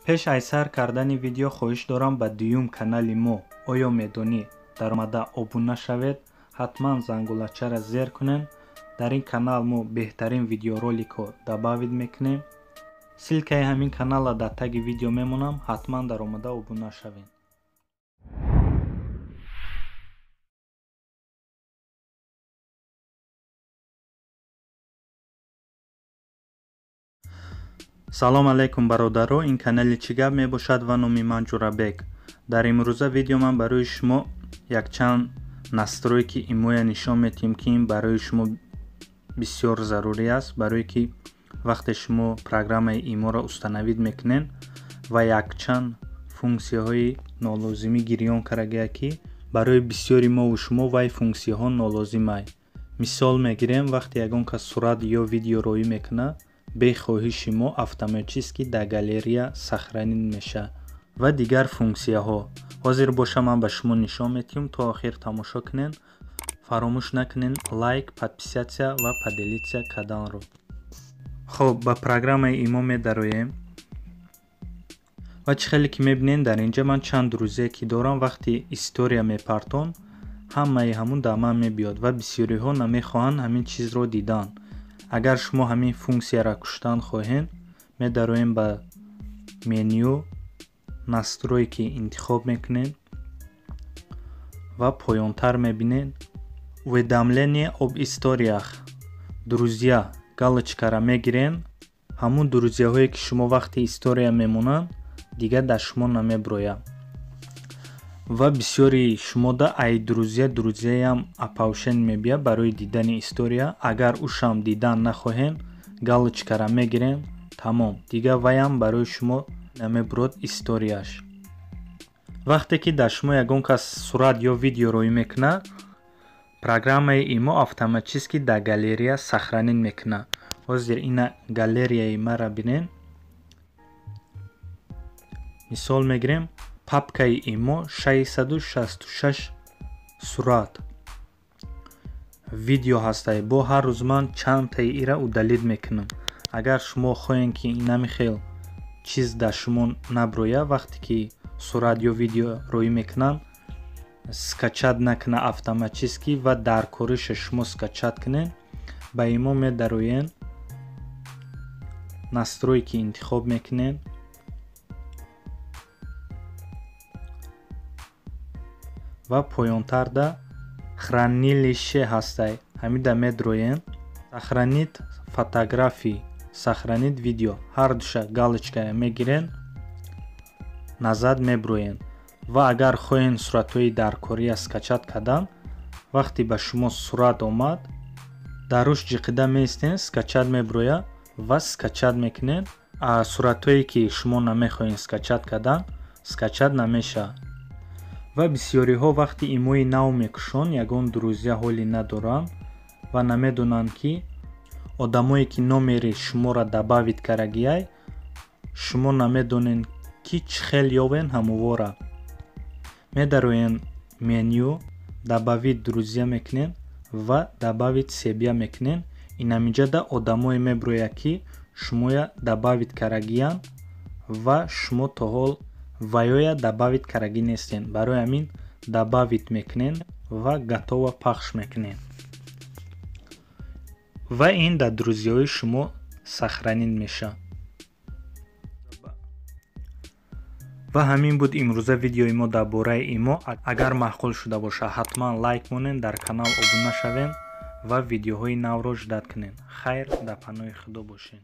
Пеш аз сар кардани видео хоҳиш дорам ба дуюм канали мо «Оё медонӣ» даромада обуна шавед, ҳатман зангулачаро зер кунед. Дар ин канал мо беҳтарин видеороликҳо добавить мекунем. Ссылкаи ҳамин каналро дар таги видео мемонам, ҳатман даромада обуна шавед. Салом алайкум, бародаро, ин канали «Чӣ гап» мебошад ва номи ман Ҷурабек. Дар имрӯза видео ман барои шумо якчанд настройки имоя нишон медиҳем, ки ин барои шумо бисёр зарурӣ аст, барое ки вақте шумо программаи иморо установить мекунед ва якчанд функсияҳои нолозимӣ гирён кардагия, ки барои бисёри мову шумо вай функсияҳо нолозимай. Мисол мегирем, вақте ягон кас сурат ё видео роӣ мекунад, бехоҳиши мо автоматически дар галерея сохранить мешавад ва дигар функсияҳо. Ҳозир боша ман ба шумо нишон медиҳам, то охир тамошо кунед. Фаромӯш накунед лайк, подписаться ва поделиться карданро. Хоб, ба программаи имо медароем ва чӣ хеле ки мебинед, дар инҷа ман чанд друзья ки дорам, вақти история мепартон, ҳамаи ҳамун дар ман мебиёд ва бисёриҳо намехоҳанд ҳамин чизро дидан. Агар шумо ҳамин функсияро куштан хоҳед, медароем ба меню, настройки интихоб мекунед ва поёнтар мебинед уведомление об историях друзья, галочкаро мегирен. Ҳамун друзьяҳое ки шумо вақти история мемонанд, дигар дар шумо намеброяд. Ва бисёри шумода ай друзья друзьяям оповещение мебиёд барои дидани история. Агар ушам дидан нахоҳем, галочкаро мегирем, тамом, дигар ваям барои шумо намебурод историяш. Вақте ки дар шумо ягон кас сурат ё видео роӣ мекунад, программаи имо автоматически дар галерея сохранить мекунад. Ҳозир ина галереяи маро бинед. Мисол мегирем, папкаи имо 666 сурат, видео ҳастай. Бо ҳар рӯз ман чандтаи ира удалить мекунам. Агар шумо хоҳед, ки инами хел чиз дар шумо наброяд, вақте ки сурат ё видео роӣ мекунанд, скачать накунад автоматически ва дар кориша шумо скачать кунед, ба имо медароед, настройки интихоб мекунед ва поёнтарда хранилище ҳастай, ҳамида медроем, сохранить фотографии, сохранить видео, ҳар душа галочкая мегирен, назад меброен. Ва агар хоҳем суратҳои даркория скачать кардан, вақте ба шумо сурат омад, дар рӯш ҷиқида меистен, скачать меброяд ва скачать мекунед. А суратҳое ки шумо намехоҳед скачать кардан, скачать намешавад. Ва бисёриҳо вақти имои нав мекушон, ягон друзья ҳолӣ надоранд ва намедонанд, ки одамое ки номери шуморо добавить кардагиай, шумо намедонед, ки чӣ хел ёвен ҳамувора. Медароен меню, добавить друзья мекунед ва добавить себя мекунед. Инамиҷада одамое меброяд, ки шумоя добавить кардагиянд ва шумо то ҳол ваёя добавить кардагӣ нестен. Барои ҳамин добавить мекунед ва готово пахш мекунед ва ин дар друзьяҳои шумо сохранить мешавад. Ва ҳамин буд имрӯза видеои мо дар бораи имо. Агар маъқул шуда бошад, ҳатман лайк монед, дар канал обуна шавед ва видеоҳои навро ждать кунед. Хайр, дар паноҳи Худо бошед.